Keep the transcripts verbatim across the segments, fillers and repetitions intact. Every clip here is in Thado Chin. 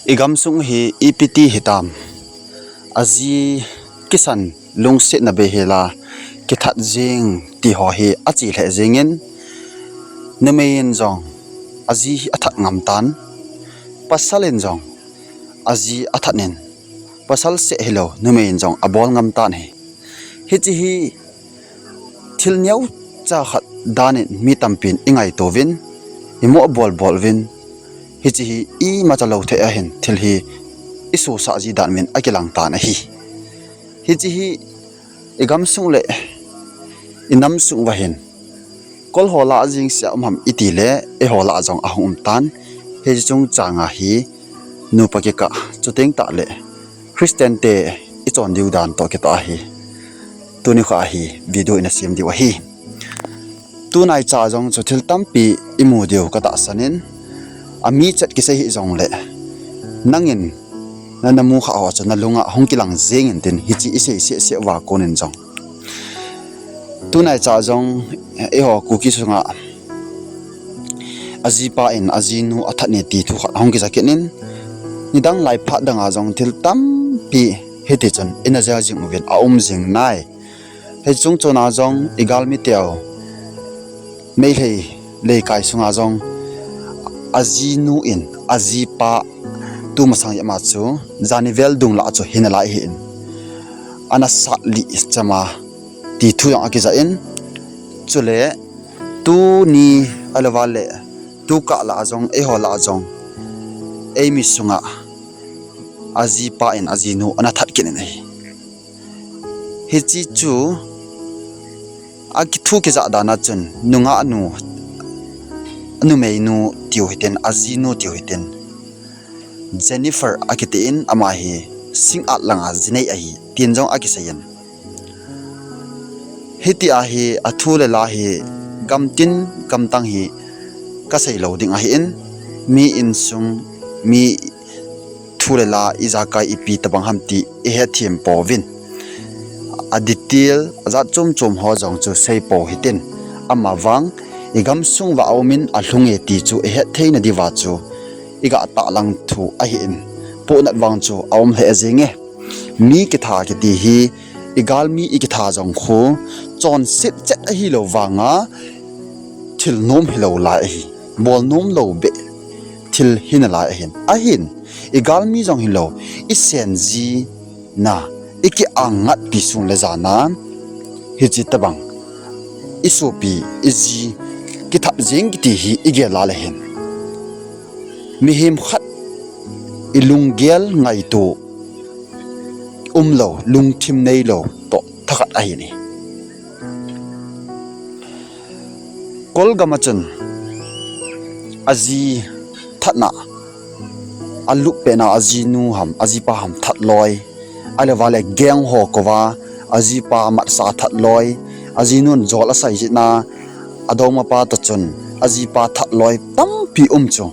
I gamsung hi ipi ti hitam. Aji kisan lungsetna bei hela kithat jing ti ho hi achi lheh jingin, numei in jong aji hi athat ngam tan, pasal in jong aji athat in, pasal seh hilou numei in jong abol ngam tan ahi. Hiche hi thil neocha khat dan in mi tampin i ngaito uvin, i mo bol bol uvin, hiche hi imacha lou thei ahin, thil hi i sosah ji dan uvin akilang tan ahi. Hiche hi i gamsung le i namsung uva hin kol ho lah a jingse a um ham i ti le, eiho lah a jong ahung um tan. Hiche chungchang a hi nupa kikah, chuteng tah le Christian te i chon diu dan toh kitah ahi. Tuni kha hi video i na sem diu ahi. Tunaicha jong chu thil tampi i mu diu ka tahsan in, a mi chet kisei hih jong le, nangin na na mu kha ho chu na lunga hung kilang jing in tin hiche i sei seh seh uva kon in jong. Tunaicha jong eiho Kuki sunga ajipa in ajinu athat e ti thu khat hung kija kit in, nidang lai phat dang a jong thil tampi hiti chun i na jel jing uvin a um jing nai. Hiche chung chon a jong i galmi teu Meitei leikai sunga jong ajinu in ajipa tumasang yama chu jani vel dung lah chu hina lai ahin, ana sat lih chama ti thu jong akija in, chule tuni ahilouva le tukah lah a jong, eiho lah a jong, eimi sunga ajipa in ajinu ana that kit in ahi. Hiche chu a ki thu kija dan a chun nungah nu, numei nu tiu hitin, ajinu tiu hitin, Jennifer akiti in, ama hi Singngat langa jinei ahi tin jong akisei in. Hiti a hi a thu le la hi gamtin gamtang hi ka sei lou ding ahin, mi insung, mi thu le la ijakai ipi tabang ham ti i hethem pouvin, a detail a jat chom chom ho jong chu sei pou hitin, ama vang i gamsung uva a um in a lhung e ti chu i het theina diuva chu i ga tahlang thu ahin, pohnat vang chu a um lheh jing e. Mi kitha kiti hi i galmi i kitha jong khu chonset chet ahilou vanga thil nom hilou lai ahi, bol nom lou beh thil hina lai ahin, ahin i galmi jong hilou, i sen ji na, i ki-ang ngatpi sun le jan a hiche tabang i sopi i ji kithat jing kiti hi i gel a le hin, mihem khat i lunggel ngaito umlou, lungthim neilou toh thakhat ahi in. Kolgam a chun aji thatna, a lup pehna, ajinu ham ajipa ham that loi, ahilouva le gang ho kouva ajipa matsa that loi, ajinun jol asai jeh in a dongmapa toh chun ajipa that loi tampi um chu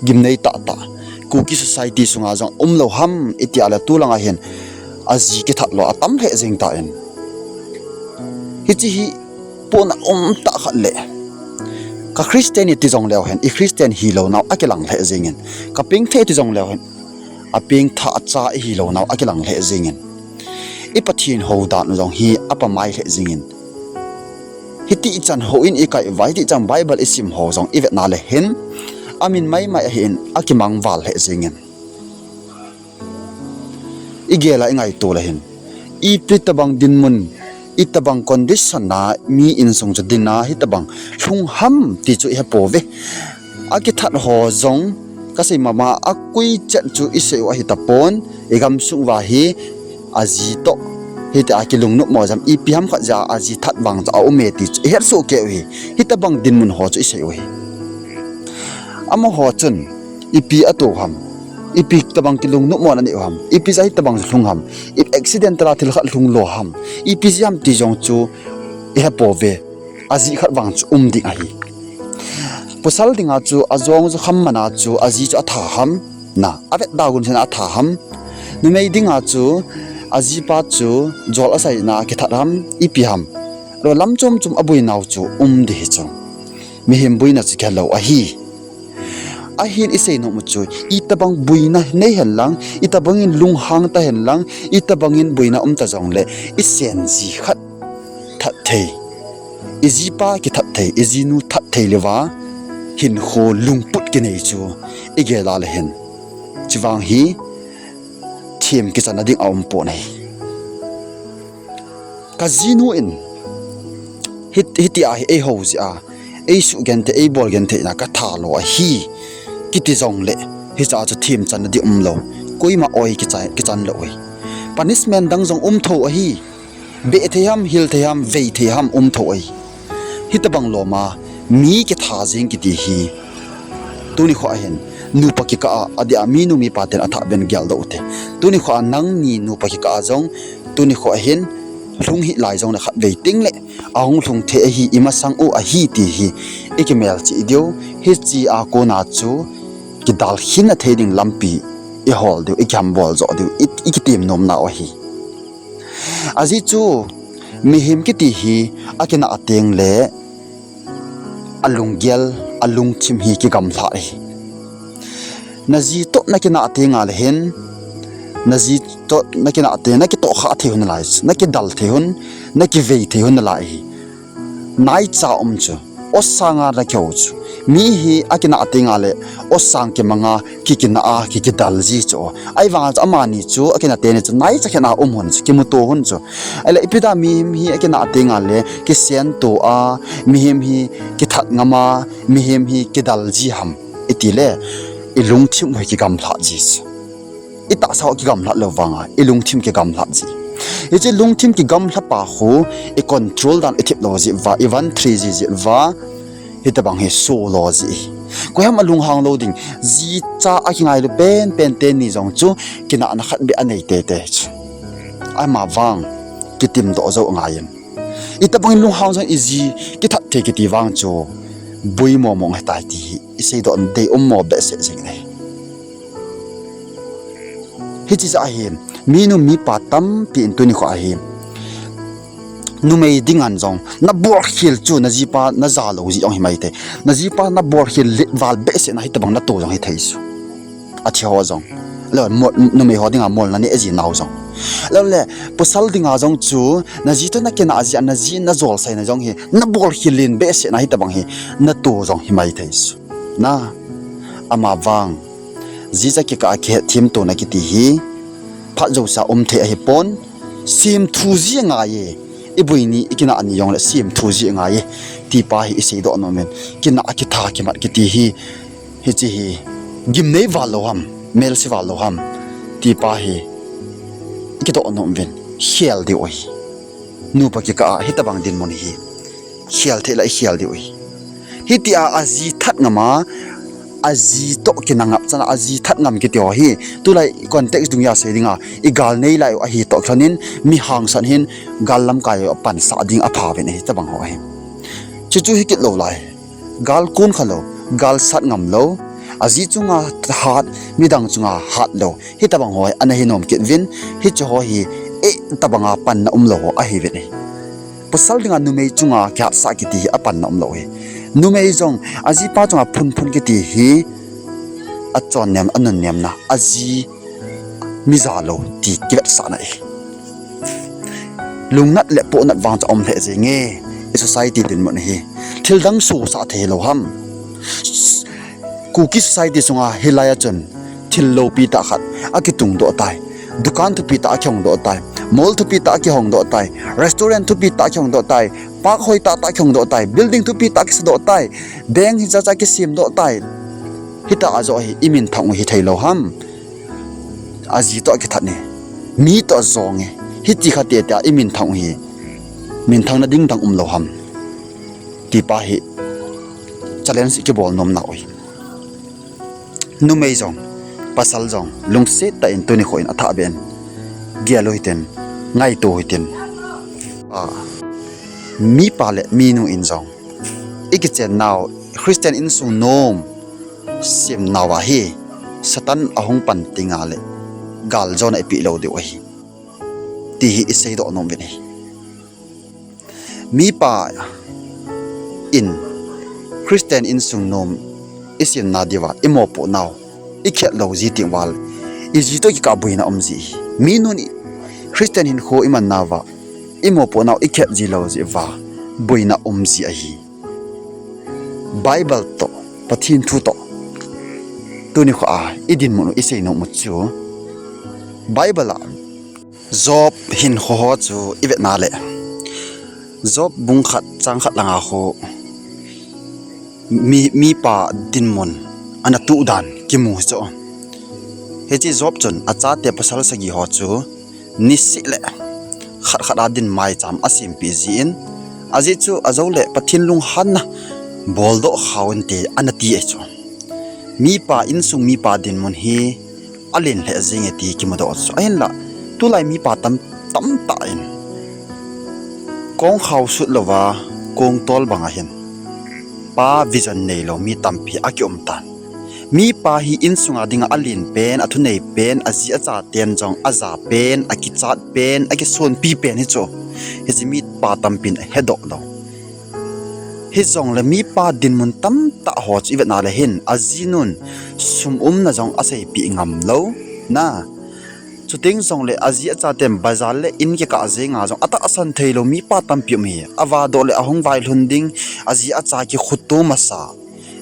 gimnei tahtah. Kuki society sunga jong umlou ham i ti a le tulang a hin aji kithat lou atam lheh jing tan. Hiche hi pohnat umtah khat le, ka Christian i ti jong leu hen i Christian hilou nau akilang lheh jing in, ka pengthah i ti jong leu hen a pengthah cha i hilou nau akilang lheh jing in, i Pathen hou dan u jong hi apamai lheh jing in, hiti chan hou in i kai uva, hiti chan Bible i sim ho jong i vetna le hin, amin maimai ahin, akimang val lheh jing in. I gel a i ngaito le hin, ipi tabang dinmun, i tabang condition a mi insung chu din a hitabang lhung ham ti chu i he pouve. Akithat ho jong ka sei mama a, akoi chet chu i sei u ahi tapon, i gamsung uva hi aji toh hiti a kilungnop mo jam, ipi ham khat jeh a aji that vang chu a um e ti chu i het soh kei u hi, hitabang dinmun ho chu i sei u hi. Amaho chun ipi ato ham, ipi tabang kilungnop mo na nei u ham, ipi jeh a hitabang lhung ham, i accidental a thil khat lhung lou ham, ipi jeh ham ti jong chu i he pouve. Ajeh khat vang chu um ding ahi. Pasal dinga chu ajong jukham man a chu aji chu atha ham, na, avet da gun sen atha ham. Numei dinga chu ajipa chu jol asai na kithat ham, ipi ham. Lo lam chom chom aboi nau chu um ding hi chu. Mihem boina chu kihe lou ahi. Ahin isei nom u chu, itobang boina nei hen lang, itobangin lunghang ta hen lang, itobangin boina um ta jongle, isen ji khat that thei, ijipa kithat thei, ijinu that thei leuva, hinkho lungput kinei chu igel a le hin, chuvang hi them kichanna ding aumpon ahi. Kajinu in hiti, hitia hi eihou jeh a, eisuh genthei, eibol gentheina katha lo ahi, kiti jongle, hicha chu them channa ding umlou, koima oi kicha-, kichan lou ahi. Punishment dang jong um thou ahi. Beh thei ham, hil thei ham, vei thei ham, um thou ahi. Hitobang loma mi kitha jing kiti hi, tuni khoa hin, nupa kikah a, adeh a minu mipa ten athah ben geldoh ute. Tuni khoa nangni nupa kikah a jong, tuni khoa hin, lhung hih lai jongle khatvei tengle, ahung lhung thei ahi, imasang u ahi ti hi, ikimelchih diu, hichea kona chu, kidalkhin na thei ding lampi, ihol diu, ikihambol joh diu, i, ikitem nomnau ahi. Ajeh chu, mihem kiti hi, akinah tengle, alunggel, alungthim hi kigamlha ahi. Naji toh nakinah tenga le hin, naji toh nakinah teng, nakitohkhah thei hon nalai, nakidal thei hon, nakivei thei hon nalai ahi. Naicha um chu, osanga nakihou chu. Mi hi akinah tenga le, osang kimanga, kikinah a, kikidal ji chu. Ahivanga chu amani chu, akinah teni chu, naicha khen a um hon chu, kimuto hon chu. Ahile, ipi dia mihem hi akinah tenga le, kisentoh a, mihem hi kithat ngam a, mihem hi kidal ji ham, itile, ilungthim u hi kigamlhat ji chu. Itahsa u kigamlhat lou vanga, ilungthim kigamlhat ji. Hiche lungthim kigamlha pa khu, icontrol dan ithip lou jeh uva, ivantri ji jeh uva, hitobang hi solo ji. Koiham alunghang lou ding, jicha akingailu penpen teni jong chu, kinahna khat beh anei teitei chu. Amavang, kitimdoh jou angaiyin. Itobangin lunghang jong iji kithat thei kiti vang chu, boi momong ahitai ti hi, iseidoh deium mo behseh jing ahi. Hiche jeh a hin, minu mipa tampi in tuni khoa hi, numei dinga jong, nabolkhel chu najipa najalou jeh jong himaithei. Najipa nabolkhel letval behseh na hitobang nato jong hithei chu. Athi ho jong. Lou, mo-, numei ho dinga molna neh ji nau jong. Lou le, pasal dinga jong chu, naji toh nakinah jeh a, naji najolsai na jong hi, nabolkhel len behseh na hitobang hi, nato jong himaithei chu. Na, amavang, jicha kikah a kihetthem tona kiti hi, phat jousea um thei ahipon, semthu ji angaiye, iboi ni, ikinah ni jongle semthu ji angaiye, ti pa hi iseidoh nomin, kinah kitha kimat kiti hi, hiche hi, gimnei val lou ham, melse val lou ham, ti pa hi, ikidoh nomin, khel diu ahi. Nupa kikah a hitobang dinmun hi, khel thei la ikhel diu ahi. Hitia aji that ngam a, aji toh kinah ngap chan a, aji that ngam kiti ho hi, tulai context dungjui a sei dinga, igal nei lai u ahi toh kilhonin, mi hangsan hin, gal lamkai u apansah ding aphauvin ahi, hitobang ho hi. Chuchu hikit lou lai. Gal kon kha lou, gal sat ngam lou, aji chunga hat, midang chunga hat lou. Hitobang ho hi ana hinom kit uvin, hiche ho hi, itobanga panna umlou ho ahiuvin ahi. Pasal dinga numei chunga kihatsah kiti hi apanna umlou ahi. Numei jong, ajipa chunga phunphun kiti hi, achonnem, anunnemna, aji mi jalou ti kivetsahna ahi. Lungnat le pohnat vang chu aum lheh jenge, i society dinmun hi. Thildang sosah thei lou ham. Kuki society sunga hilai a chun thil loupi tah khat akitungdoh tai. Dukan thupi tah akihongdoh tai. Mall thupi tah akihongdoh tai. Restaurant thupi tah akihongdoh tai. Park hoi tah tah akihongdoh tai. Building thupi tah akisadoh tai. Bank hichacha kisemdoh tai. Hitah a joh hi iminthang u hithei lou ham. Aji toh akithat ni. Mi toh ajong e. Hiti kha tete a iminthang u hi. Minthang na ding dang umlou ham. Ti pa hi. Challenge kibol nomnau ahi. Numei jong, pasal jong, lungset tah in tuni khoa athah ben. Gel u hitin, ngaito u hitin. A, mipa le minu in jong, ikichennau, Christian insung nom, semnau a hi, Satan ahung pan tengle, galjona ipeh lou diu ahi. Ti hi iseidoh nom uvin ahi. Mipa in Christian insung nom isemna diuva imopohnau ikhet lou ji teng uva le, iji toh kikah boina um ji ahi. Minun Christian hinkho iman nauva imopohnau ikhet ji lou jeh uva boina um ji ahi. Bible toh, Pathen thu toh, tuni khoa idinmun u isei nom u chu Bible a Job hinkho ho chu ivet na le, Job bung khat chang khat langa khu mi, mipa dinmun ana tuh dan kimu chu. Hiche Job chun achate pasal sagi ho chu niseh le khat khat a din maicham asempeh jin, ajeh chu ajou le Pathen lunghanna boldoh khao inte ana ti ahi chu. Mipa, insung mipa dinmun hi alen lheh jenge ti kimudoh chu. Ahinla, tulai mipa tam, tamtah in kong khao sut louva, kong tol banga hin pa vision neilou mi tampi akium tan. Mipa hi insunga dinga alen pen, athunei pen, aji achaten jong aja pen, akichat pen, akisonpi pen hi chu. Hiche mipa tampin ahedoh lou. Hijongle mipa dinmun tamtah ho chu ivet na le hin, ajinun sum umna jong aseipeh ngam lou. Na, chuteng jongle aji achaten bazar le in kikah jenga jong atahsan theilou mipa tampi um hi. Avadoh le ahung vailhun ding, aji acha kikhutu masa,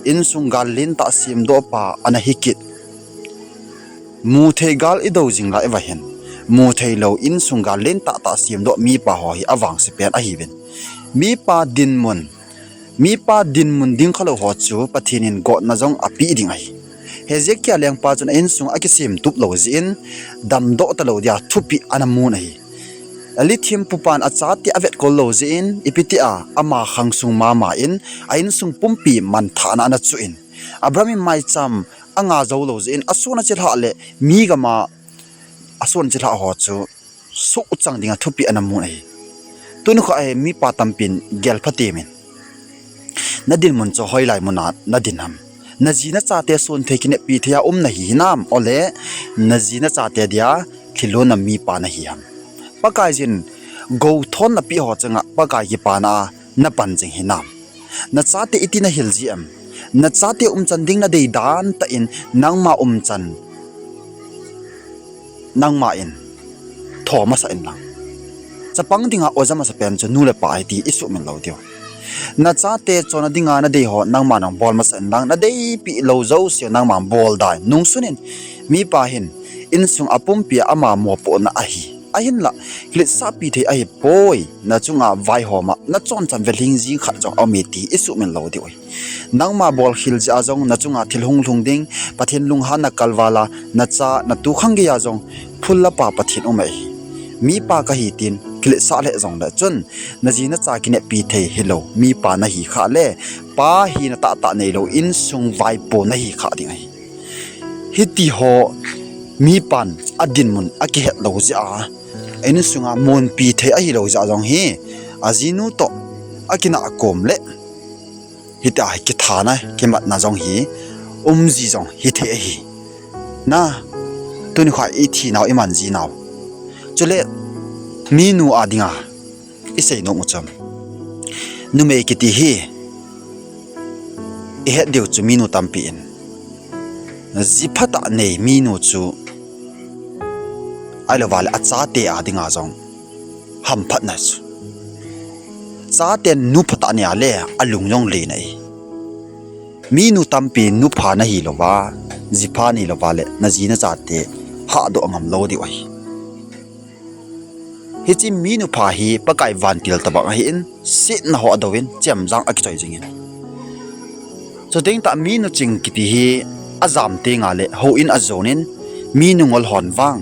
insung gal lentah semdoh pa ana hikit. Muthei gal idou jing lai uva hin, mutheilou insung gal lentah tah semdoh mipa ho hi avangse pen ahiuvin. Mipa dinmun, mipa dinmun ding khalou ho chu Pathen in gotna jong apeh ding ahi. Hezekiah lengpa chun a insung akisem tup lou jeh in, damdoh talou dia thupeh ana mun ahi. Alithempupan achate avetkol lou jeh in, ipi tia ama khangsung mama in, a insung pumpi manthahna ana chuh in, Abraham in maicham anga jou lou jeh in, ason achilhah le mi gama ason achilhah ho chu suhchang dinga thupeh ana mun ahi. Tuni khoa hi mipa tampin gelpha temin, nadinmun chu hoilai muna nadin ham? Naji nachate sonthei kineppi thei a um nahi hinam? Ole, naji nachate dia thilhonna mipa nahi ham? Pakaiyin gouthon napeh ho chunga Pakai kipana a napan jing hinam? Nachate iti nahil ji em? Nachate umchan ding nadei dantah in nangma umchan nangma in tho masah inlang, chapang dinga oja masapen chu nu le pa ahi ti isuhmil lou diu. Nachate chonna dinga nadei ho nangma nabol masah inlang, nadeipeh lou jouse nangma bol dan. Nungsun in, mipa hin insung apumpi a ama mopohna ahi. Ahinla, kiletsahpi thei ahipoi, nachunga vaihoma nachonchan velhing jing khat jong aume ti isuhmil lou diu ahi. Nangma bolkhel jeh a jong nachunga thil hung lhung ding, Pathen lunghanna kalval a, nacha natu khang geiya jong phul lapa Pathen um ahi. Mipa kahi tin kiletsah lheh jongle chun, naji nacha kineppi thei hilou mipa nahi khah le, pa hina tahtah neilou insung vaipo nahi khah ding ahi. Hitiho mipan adinmun akihet lou jeh a, insunga monpi thei ahilou jeh a jong hi, ajinu toh akinah kom le, hitia hi kithana kimatna jong hi umji jong hithei ahi. Na, tuni khoa ithinau iman jinau, chule minu a dinga isei nom u chu, numei kiti hi ihet diu chu minu tampi in ji phatah nei minu chu ahilouva le achate a dinga jong hamphatna chu, chaten nu phatah nei a le alung jong lena ahi. Minu tampi nupha nahilouva, jipha neilouva le naji nachate hahdoh ngam lou diu ahi. Hiche minupha hi Pakai vantil tobang ahin, setna ho adouvin, chemjang akichoi jingin. Chuteng tah minu ching kiti hi ajam tengle houin ajonin, minu ngol hon vang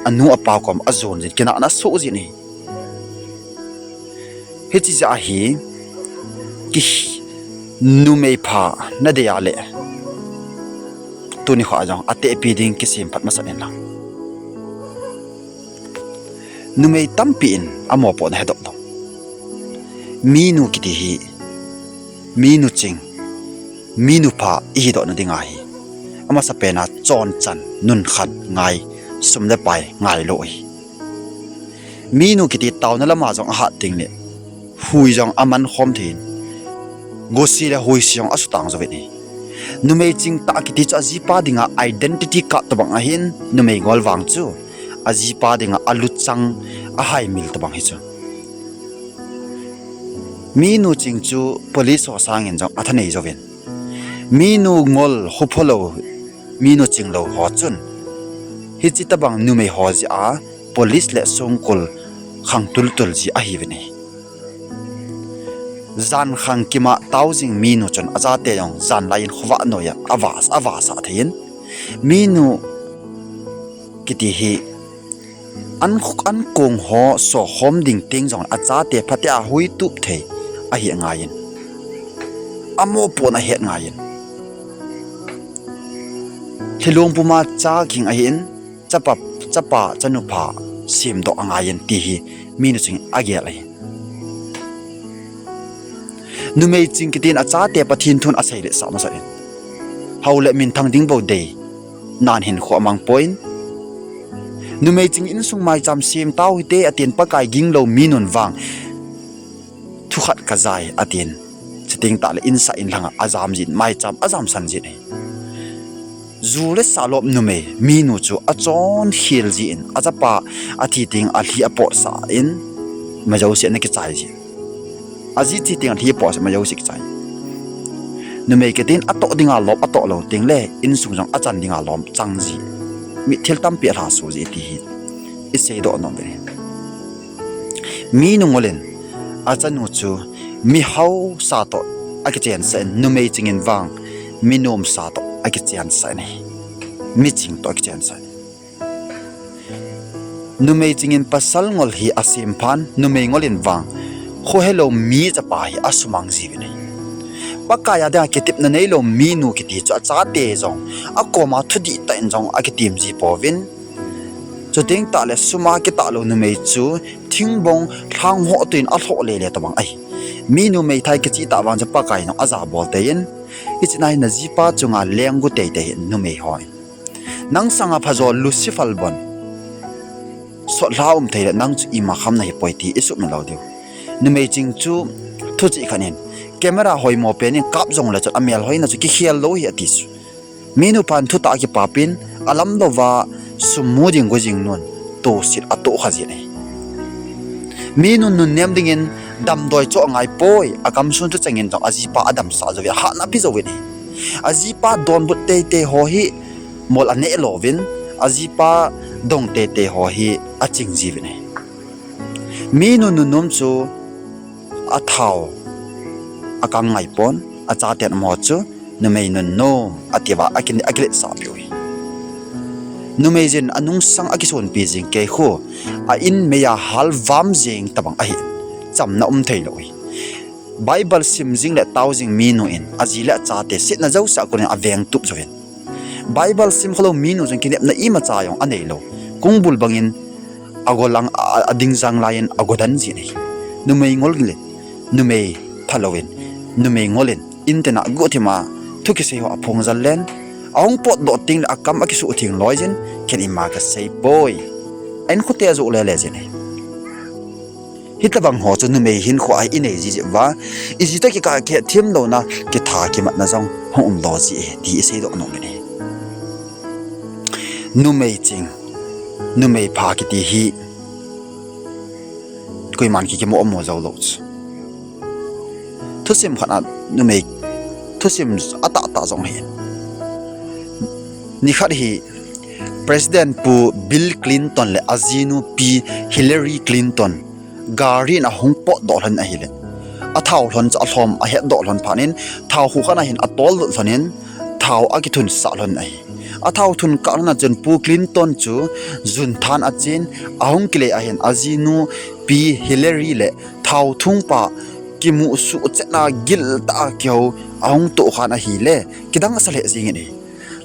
anu apa kom ajon jin, kinahna asoh jin ahi. Hiche jeh a hi, ki, numei pha nadei a le, tuni khoa jong atehpi ding kisemphat masat inlang, numei tampi in amopohna hedoh lou. Minu kiti hi, minu ching, minupha ihidohna dinga hi, amasapen a chonchan, nunkhan ngai, sum le pai ngailou ahi. Minu kiti taona lama jong ahat tengle, hui jong amankhom thei in, gosi le huisi jong asutang jouvin ahi. Numei chingtah kiti chu ajipa dinga identity card tobang ahin, numei ngol vang chu ajipa dinga aluchang, ahaimil tobang hi chu. Minu ching chu police ho sangin jong athanei jouvin, minu ngol, khupho lou, minu ching lou ho chun hiche tobang numei ho jeh a police le songkul khang tultul ji ahiuvin ahi. Jan khang kima tao jing minu chun achate jong jan laiyin khovah noiya avah, avahsah theiyin, minu kiti hi an, ankong ho sokhom ding teng jongle achate phatea huitup thei ahi angaiyin, amopohna ahet ngaiyin, lhilung puma cha ging ahin, chapa, chapa, chanupha semdoh angaiyin ti hi minu chingin agel ahi. Numei ching kitin achate Pathen thun asei letsah masat in, hao le minthang ding bou dei nan hinkho amang poi. Numei ching insung maicham sem tao hite atin, Pakai ginglou minun vang thu khat kajai atin, chuteng tahle insah inlhanga ajam jin, maicham ajamsan jin ahi. Ju le sa lop numei, minu chu achonkhel jin, achapa athi teng alhi apotsah in, ima jouse ana kichai jin. Aji thi teng alhi apotsah, ima jouse kichai. Numei kitin atoh dinga lom atoh lou tengle insung jong achan dinga lom chang ji, mi thil tampi alhaso ji ti hi iseidoh nom uve. Minu ngolin achanu chu mihaosa toh akichensah in, numei chingin vang minomsa toh akichensah in ahi. Miching toh akichensah in. Numei chingin pasal ngol hi asem phan, numei ngolin vang khohelou mi chapa hi asumang jiuvin ahi. Pakai a dinga kitepna neilou minu kiti chu achate jong akoma thudihtah in jong akitem ji pouvin. Chuteng tahle suma kitah lou numei chu thingbong lhanghoh toh in alhoh lele tobang ahi. Minu meithai kicheh tah vang chu Pakai in jong ajabol tei in, hiche na hi najipa chunga lenggu teitei hih in, numei ho in. Nang sanga phajo Lucifer bon sotlha um theile nang chu ima kham nahipoi ti isuhmil lou diu. Numei ching chu thucheh khat in, camera hoimo pen in kap jongle chun amelhoina chu kikhel lou ahi ati chu. Minu pan thutah akipapin, alamlouva sum mu ding go jing nun toset atohkha jin ahi. Minun nunnem dingin damdoi chu angaipoi, akamsun thuchengin jong ajipa adamsah jouve, ahatna ape jouvin ahi. Ajipa donbut teitei ho hi mol aneh louvin, ajipa dong teitei ho hi aching jiuvin ahi. Minu nunnom chu athao akang ngaipon, achaten amaho chu numei nunnom atiuva aki, akiletsahpiu ahi. Numei jin anungsang akisonpi jing kei khu, a in meiya halvam jeng tobang ahi, chamna um theilou ahi. Bible sim jing le tao jing minu in aji le achate setna jouse a konin avengtup jouvin, Bible sim khalou minu jong kinepna imacha jong aneilou, kongbul bangin agolang a, adingjang laiyin agodan jin ahi. Numei ngol le numei phalouvin, numei ngolin intina guhthima thu kisei ho aphongjal len, ahung potdoh tengle akam akisuhtheng loijin, ken ima kaseipoi, a-inkhote ajoh lele jin ahi. Hitobang ho chu numei hinkhoa hi inei jiji uva, iji toh kikah kihetthem louna, kitha kimatna jong hung umlo ji ahi ti iseidoh nom in ahi. Numei ching, numei pha kiti hi koiman kikimo ummo joulou chu. Thusim khat a numei thusim atahtah jong ahi. Nikhat hi President Pu Bill Clinton le ajinu Pi Hillary Clinton gari in ahung potdoh lhon ahile, athao lhon chu alhom ahetdoh lhon phatnin, thao khu khat a hin atollut lhonin, thao akithunsah lhon ahi. Athao thun kah lhon a chun Pu Clinton chu junthan achen, ahung kile ahin ajinu Pi Hillary le thao thungpa kimusuh chetna giltah a kihou ahung tohkhan ahile, kidang asa lheh jengin ahi.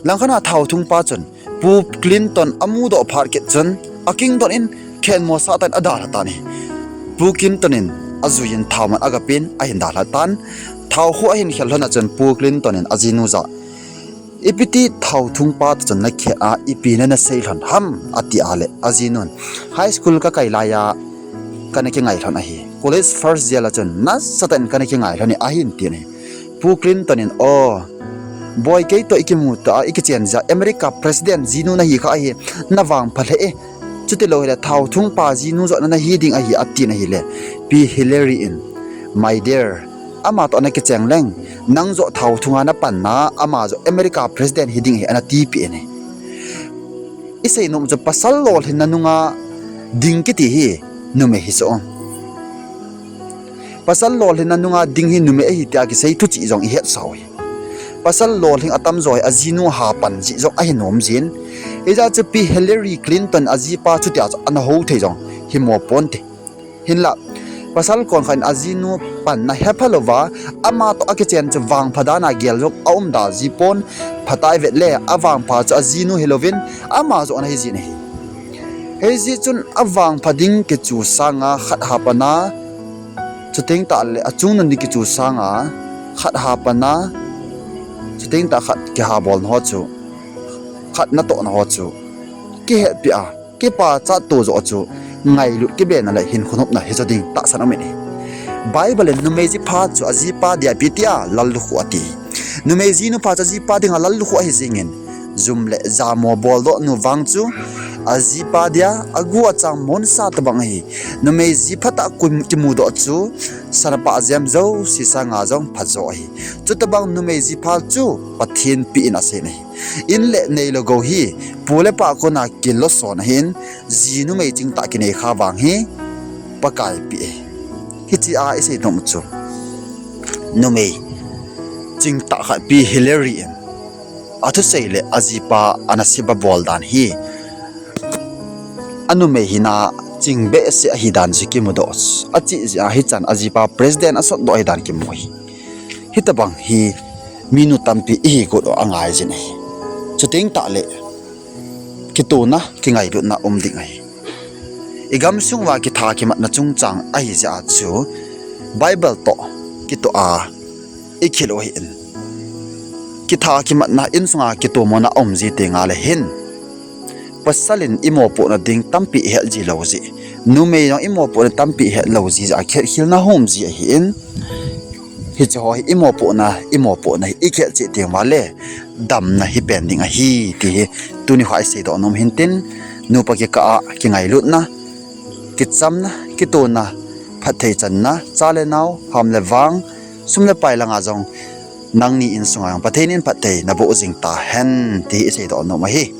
Langkhat a thao thungpa chun Pu Clinton amudoh phat kit chun akingdon in khenmo sah tan adalha tan ahi. Pu Clinton in ajuiyin thao man agapen ahin dalha tan. Thao khu ahin khel lhon a chun Pu Clinton in ajinu jah a, ipiti thao thungpa toh chun nakhen a ipi nana sei lhon ham ati a le, ajinun, high school kakai laiya kana kingai lhon ahi. College first year a chun nasatah in kana kingai lhon e ahin tin ahi. Pu Clinton in, o, Boi, kei toh ikimu ta a, ikichen jia America President jinu nahi kha ahi, navangpha lheh e. Chutilou hile, thao thung pa jinu joh na nahi ding ahi, atin ahile, Pi Hillary in, My dear, ama toh nakicheng leng, nang joh thao thunga napanna, ama joh America President hiding ahi, ana tipeh in ahi. Isei nom chu pasal lolhinna nunga ding kiti hi numei hi chu. Pasal lolhinna nunga ding hi numei ahi tia kisei thuchih jong ihetsau hi. Pasal lolhing atamjo hi ajinu ha pan jeh jong ahi nom jin. Hijeh chun Pi Hillary Clinton ajipa chutia chu ana hou thei jong hi mo ponte. Hinla, pasal konkhat in ajinu panna hepha louva, ama toh akichen chu vangpha dan a gel jong aum da ji pon, phatai vet le, avangpha chu ajinu hilouvin, ama joh ana hi jin ahi. Hijeh chun avangpha ding kichu sanga khat ha pana, chuteng tahle achungnung ding kichu sanga khat ha pana, chuteng tah khat kihabolna ho chu, khat natohna ho chu, kihetpi a, kipachat to joh chu, ngailut kibena le hinkho nopna hijo ding tahsan um in ahi. Bible in numei jipha chu ajipa dia ipi tia lallukhuh ati. Numei jinu pha chu ajipa dinga lallukhuh ahi jengin, jum le jamo boldoh nu vang chu, ajipa dia agu achang monsa tobang ahi. Numei jiphatah kimudoh chu, sana pah jem jouse sanga jong phajo ahi. Chutobang numei jipha chu Pathen peh in asei in ahi. In le neilou gou hi, pu le pa kona kiloson ahin, ji numei chingtah kinei kha vang hi, Pakai peh ahi. Hichea isei nom chu, numei chingtah khat Pi Hillary in athusei le ajipa ana seba bol dan hi, anumei hina ching behseh ahi dan chu kimudoh, acheh jeh a hichan ajipa President asotdoh ahi dan kimu ahi. Hitobang hi minu tampi ihi got u angaijin ahi. Chuteng tahle, kitona, kingailutna um ding ahi. Igamsung uva kitha kimatna chungchang ahijeh a chu, Bible toh kitoh a ikhel u ahin, kitha kimatna insunga kitomona aum ji tengle hin, pasal in imopohna ding tampi ihet ji lou jeh, numei jong imopohna tampi ihet lou ji jeh a khetkhelna hung um ji ahin, hicheho hi imopohna, imopohna hi ikhet cheh teng uva le, damna hipen ding ahi, ti hi tunikho a iseidoh nom hintin, nupa kikah a kingailutna, kichamna, kitona, phatthei channa, cha le nao, ham le vang, sum le pai langa jong, nangni insunga jong Pathen in phatthei naboh jing tahen, ti hi iseidoh nom ahi.